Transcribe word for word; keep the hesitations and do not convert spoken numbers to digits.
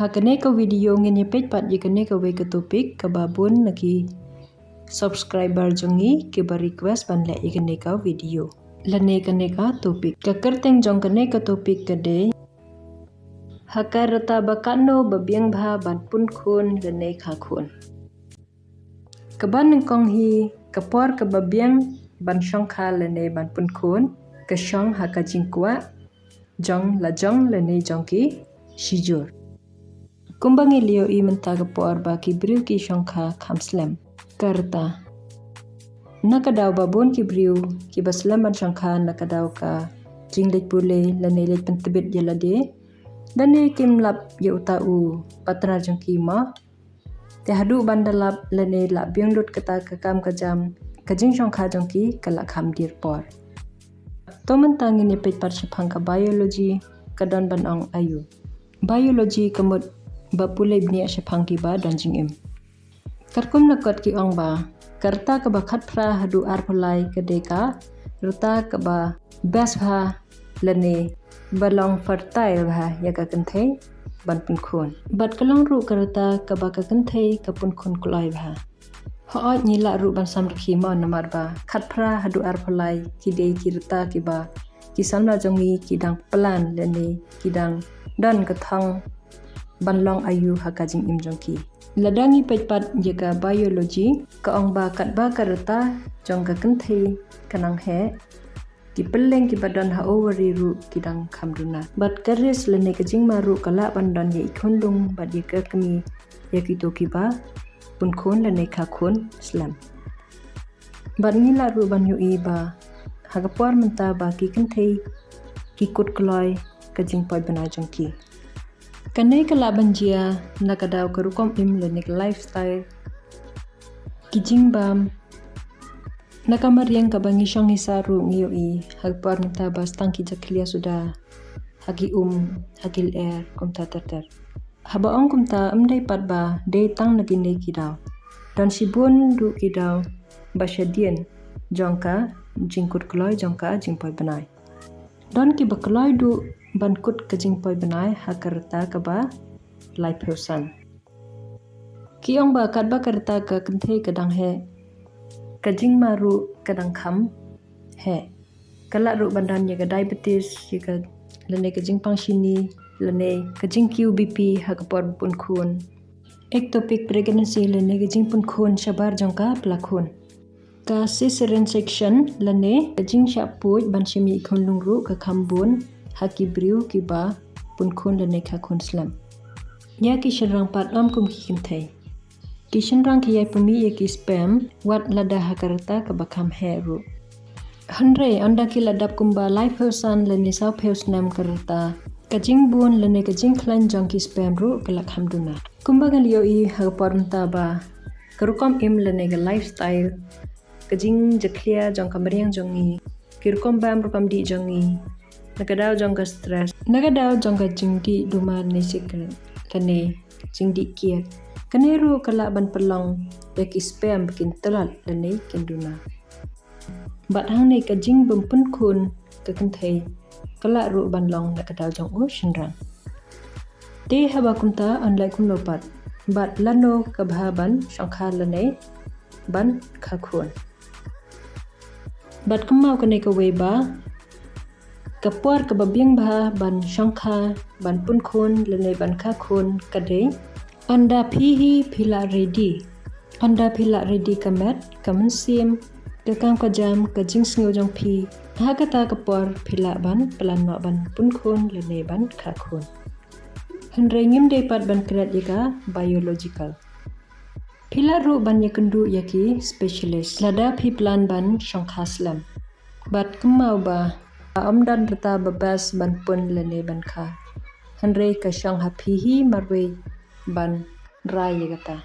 Ha kane ka video ngin ïa peit pat ïa kane kawei ka topic kaba bun na ki subscriber jong ngi kiba request ban leh ïa kane ka video lane kane ka topic. Ka kyrteng jong kane ka topic ka dei ha ka rta ba katno ba biang bha ban pun khun lane kha khun. Kaba nyngkong hi ka por kaba biang ban shongkha lane ban pun khun ka shong ha ka jingkwah jong la jong lane jong ki shijur. Kumba ngi la ïohi mynta ka por ba ki briew ki shongkha kham slem ka rta. Na ka daw ba bun ki briew kiba slem ban shongkha na ka daw ka jingleit pule lane leit pyntbit ïa lade lane kim lap ïa uta u partner jong ki mo. Te haduh ban da lap lane la biang lut kata ka kam ka jam, ka jingshongkha jong ki ka la kham dier por. To mynta ngin ïa peit pat shaphang ka biology, ka don ban ong aïu. Biology ka mut ba pule bniah shaphang kiba don jingim. Katkum na kot ki ong ba ka rta kaba khatphra haduh arphew lai ka dei ka rta kaba best bha lane ba long fertile bha ïa ka kynthei ban pun khun. Bad ka long ruh ka rta kaba ka kynthei ka pun khun kloi bha. Hooid, ngi lah ruh ban sam rkhie mo, namar ba khatphra haduh arphew lai ki dei ki rta kiba ki samla jong ngi ki dang plan lane ki dang don ka thong ban long aïu ha ka jingim jong ki. Lada ngi peit pat ïa ka biology, ka ong ba katba ka rta jong ka kynthei ka nang heh, ki pylleng kiba don ha ovary ruh ki dang kham duna. Bad ka risk lane ka jingma ruh ka lah ban don ïa i khunlung bad ïa ka kmie ïa kito kiba pun khun lane kha khun slem. Bad ngi lah ruh ban ïohi ba ha ka por mynta ba ki kynthei ki kut kloi ka jingpoi bnai jong ki. Kane ka lah ban jia na ka daw ka rukom im lane ka lifestyle, ki jingbam, na ka mariang kaba ngi shong ngi sah ruh ngi ïohi ha ka por mynta ba stang ki jakhlia suda ha ki um, ha ki lyer, kumta ter ter. Haba ong kumta ym dei pat ba dei tang na kine ki daw. Don shibun ruh ki daw ba shadien jong ka jingkut kloi jong ka jingpoi bnai. Don kiba kloi duh ban kut ka jingpoi bnai ha ka rta kaba laiphew san. Ki ong ba katba ka rta ka kynthei ka dang heh, ka jingma ruh ka dang kham heh. Ka lah ruh ban don ïa ka diabetes, ïa ka lane ka jingpang shini, lane ka jingkiew B P ha ka por pun khun. Ectopic pregnancy lane ka jingpun khun shabar jong ka pla khun. Ka cesarean section lane ka jingshah puid ban shim ïa i khunlung ruh ka kham bun ha ki briew kiba pun khun lane kha khun slem. Ïa ki shynrang pat ym kum ki kynthei. Ki shynrang ki ïai pynmih ïa ki sperm wat lada ha ka rta kaba kham heh ruh. Hynrei ynda ki la dap kumba laiphew san lane sawphew snem ka rta, ka jingbun lane ka jingkhlaiñ jong ki sperm ruh ka la kham duna. Kumba ngi la ïohi ha ka por mynta ba ka rukom im lane ka lifestyle, ka jingjakhlia jong ka mariang jong ngi, ki rukom bam rukom dih jong ngi, na ka daw jong ka stress, na ka daw jong ka jingdih duma ne sick lane jingdih kiad. Kane ruh ka lah ban pynlong ïa ki sperm ba kin tlot lane kin duna. Bad hangne ka jingbym pun khun ka kynthei ka lah ruh ban long na ka daw jong u shynrang. Te haba kumta yn leh kumno pat, bad lano ka bha ban shongkha lane ban kha khun. Bad kynmaw kane kawei ba ka por kaba biang bha ban shongkha, ban pun khun lane ban kha khun ka dei ynda phi hi phi la ready. Ynda phi la ready ka met, ka mynsiem, ka kam ka jam, ka jingsngew jong phi, ha kata ka por phi lah ban plan noh ban pun khun lane ban kha khun. Hynrei ngim dei pat ban klet ïa ka biological. Phi lah ruh ban ïakynduh ïa ki specialist lada phi plan ban shongkha slem. Bad kynmaw ba ym don rta ba best ban pun lane ban kha. Hynrei ka shong ha phi hi marwei ban rai ïa kata.